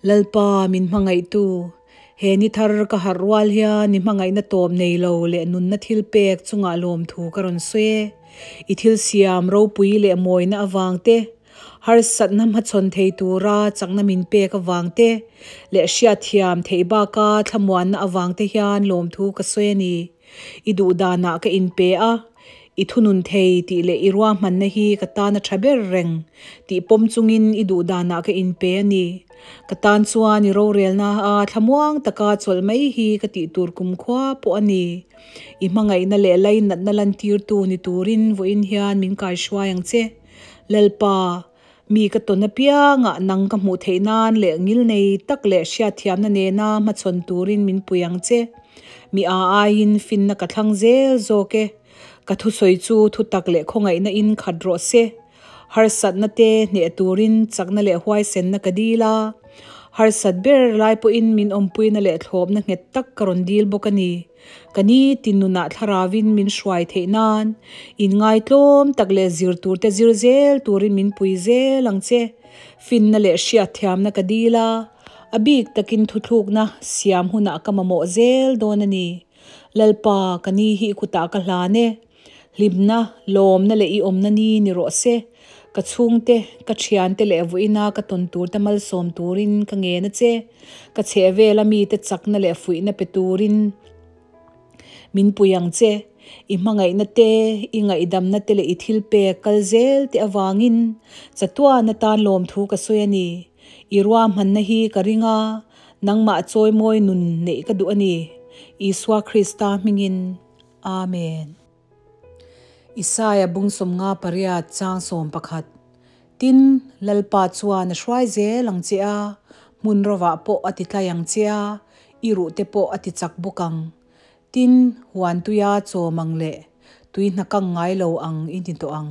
Lalpa min hmangaihtu, he ni thar ka harh rual hian i hmangaihna tawp nei lo leh nunna thil pek chungah lawmthu ka rawn sawi e. I thil siam ropui leh mawina avang te, harsatna hmachhawn thei tura chakna min pek avang te leh hriatthiam theih baka thlamuanna avang te hian lawmthu ka sawi a ni. I duhdanah ka inpe a, i thunun thei tih leh i ruahmanna hi ka tan a tha ber reng tih pawm chungin i duhdanah ka inpe a ni. Ka tan chuan i rorelna a thlamuang taka chawlh mai hi ka tih tur kumkhua pawh a ni. I hmangaihna leh lainatna lantirtu ni turin vawiin hian min kaihruai ang che. Lalpa, mi ka tawn apiangah nang ka hmuh theih nan leh ngilnei tak leh hriatthiamna nena hmachhawn turin min pui ang che. Mi a aiin finna ka thlang zel zawk e. Ka thusawi chu thutak leh khawngaihna in khat rawh se. Harsatna te hneh turin chakna leh huaisenna ka dil a. Harsat ber lai pawhin min awmpuina leh thlawpna nghet tak ka rawn dil bawk a ni. Ka nitin nunah thlarauin min hruai theih nan inngaitlawm tak leh zir turte zir zel turin min pui zel ang che. Finna leh hriatthiamna ka dil a, a bik takin thuthlukna siam hunah ka mamawh zel dawn a ni. Lalpa, ka ni hi i kutah ka hlan e. Hlimna, lawmna leh i awmna ni ni rawh se. Ka chhungte, ka thiante leh vuina ka tawn turte malsawm turin ka ngen a che. Ka chhehvela mite chakna leh fuihna pe turin min pui ang che. I hmangaihna te, i ngaihdamna te leh i thilpek kal zel te avangin chatuan atan lawmthu ka sawi a ni. I ruahmanna hi ka ring a, nangmah chawimawi nun neih ka duh a ni. Isua Krista hmingin. Amen. Isaia bung 58 chang 11 Tin, Lalpa chuan a hruai zel ang che a, hmun rovah pawh a ti tlai ang che a, i ruhte pawh a ti chak bawk ang. Tin, huan tuia chawm ang leh tui hna kang ngai lo ang i ni tawh ang.